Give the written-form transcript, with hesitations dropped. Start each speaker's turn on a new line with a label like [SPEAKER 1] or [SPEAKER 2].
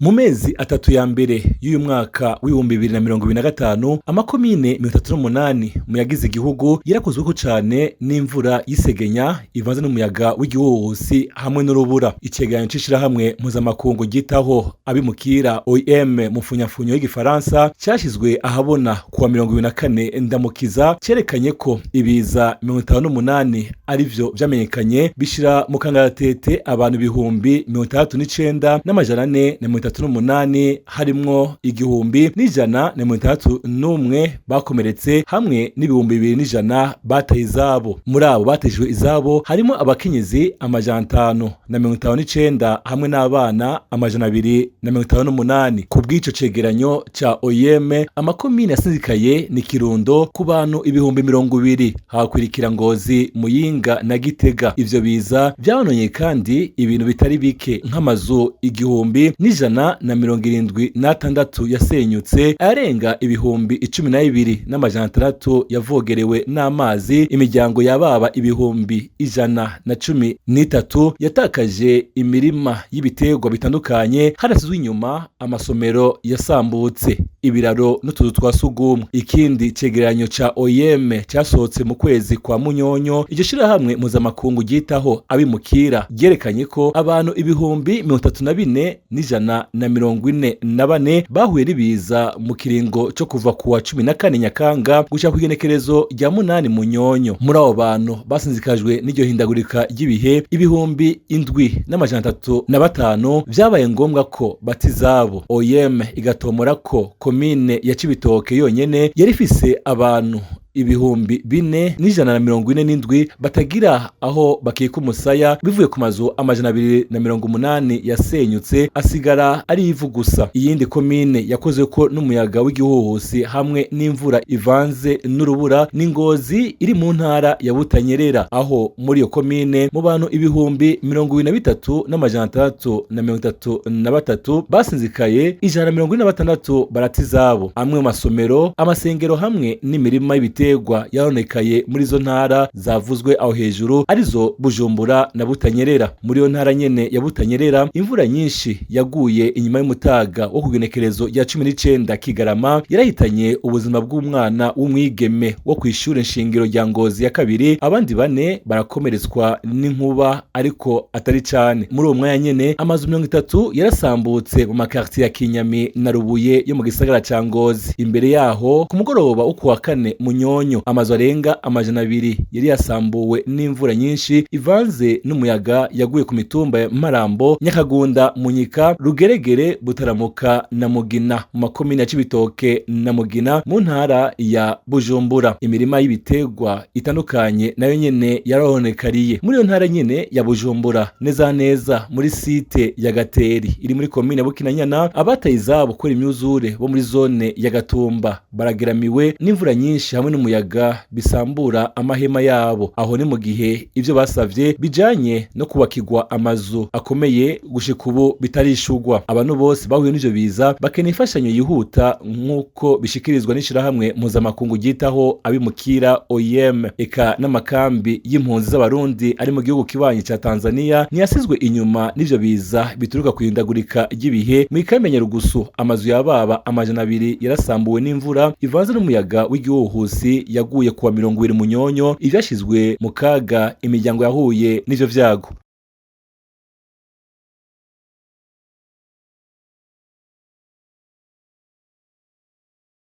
[SPEAKER 1] Mu mezi 3 ya mbere y'uyu mwaka w'2025, amakomine 38 mu yagize igihugu yarakozweko cane n'imvura y'isegenya ivanze n'umuyaga w'igihuhusi hamwe n'urubura. Icegeranyo c'ishirahamwe mpuzamakungu ryitaho abimukira OIM mu mfunyafunyo y'igifaransa cashizwe ahabona kuwa 24 Ndamukiza cerekanye ko ibiza 58 arivyo vyamenyekanye, bishira mu kangaratete abantu 69,438, harimwo 1,161 bakomeretse hamwe n'2,100 bataye izabo. Muri abo bateshejwe izabo harimo abakenyezi 559 hamwe n'abana 258. Ku bw'ico cegeranyo ca OIM, amakomine yasinzikaye ni Kirundo ku bantu 20,000, hakurikira Ngozi, Muyinga na Gitega. Ivyo biza vyaononye kandi ibintu bitari bike, nk'amazu 1,176 yasenyutse, ayarenga 12,600 yavogerewe n'amazi, imiryango yababa 113,000 yatakaje imirima y'ibiterwa bitandukanye, harasizwe inyuma amasomero yasambutse, ibiraro n'utuzu twa sugumwe. Ikindi cegeranyo ca OIM casohotse mu kwezi kwa Munyonyo, iryo shirahamwe mpuzamakungu ryitaho abimukira ryerekanye ko abantu 34,144 bahuye n'ibiza mu kiringo co kuva kuwa 14 Nyakanga gushika kw'igenekerezo rya 8 Munyonyo. Muri abo bantu basinzikajwe n'iryo hindagurika ry'ibihe, 7,305 vyabaye ngombwa ko bata izabo. OIM igatomora ko komine ya Cibitoke yonyene yari ifise abantu 4,147 batagira aho bakika umusaya, bivuye ku mazu 280 yasenyutse asigara ari ivu gusa. Iyindi komine yakozweko n'umuyaga w'igihuhusi hamwe n'imvura ivanze n'urubura ni Ngozi iri mu ntara ya Butanyerera, aho muri iyo komine mu bantu 23,633 basinzikaye, 146 barata izabo. Amwe mu masomero, amasengero hamwe n'imirima y'ibiterwa yaronekaye muri izo ntara zavuzwe aho hejuru, arizo Bujumbura na Butanyerera. Muri iyo ntara nyene ya Butanyerera, imvura nyinshi yaguye inyuma y'umutaga wo kugenekerezo rya 19 Kigarama yarahitanye ubuzima bw'umwana w'umwigeme wo kw'ishure nshingiro rya Ngozi ya kabiri, abandi bane barakomeretswa n'inkuba ariko atari cane. Muri uwo mwanya nyene amazu 30 yarasambutse mu makartier ya Kinyami na Rubuye yo mu gisagara ca Ngozi. Imbere yaho ku mugoroba wo kuwa 4 Munyonyo, amazu arenga 200 yari yasambuwe n'imvura nyinshi ivanze n'umuyaga yaguye ku mitumba ya Marambo, Nyakagunda, Munyika, Rugeregere, Butaramuka na Mugina mu makomine ya Cibitoke na Mugina mu ntara ya Bujumbura. Imirima y'ibiterwa itandukanye nayo nyene yaronekariye muri iyo ntara nyene ya Bujumbura, neza neza muri site ya Gateri iri muri komine ya Bukinanyana. Abataye izabo kubera imyuzure bo muri zone ya Gatumba barageramiwe n'imvura nyinshi hamwe n'umuyaga bisambura amahema yabo. Aho ni mu gihe ivyo basavye bijanye no kubakirwa amazu akomeye gushika ubu bitarishurwa. Abantu bose bahuye n'ivyo biza bakeneye imfashanyo yihuta, nk'uko bishikirizwa n'ishirahamwe mpuzamakungu ryitaho abimukira OIM. Eka n'amakambi y'impunzi z'Abarundi ari mu gihugu kibanyi ca Tanzania ntiyasizwe inyuma n'ivyo biza bituruka kw'ihindagurika ry'ibihe. Mw'ikambi ya Nyarugusu amazu yababa 200 yarasambuwe n'imvura ivanze n'umuyaga w'igihuhusi yaguye kuwa 20 Munyonyo, ivyashizwe mu kaga imiryango yahuye n'ivyo vyago.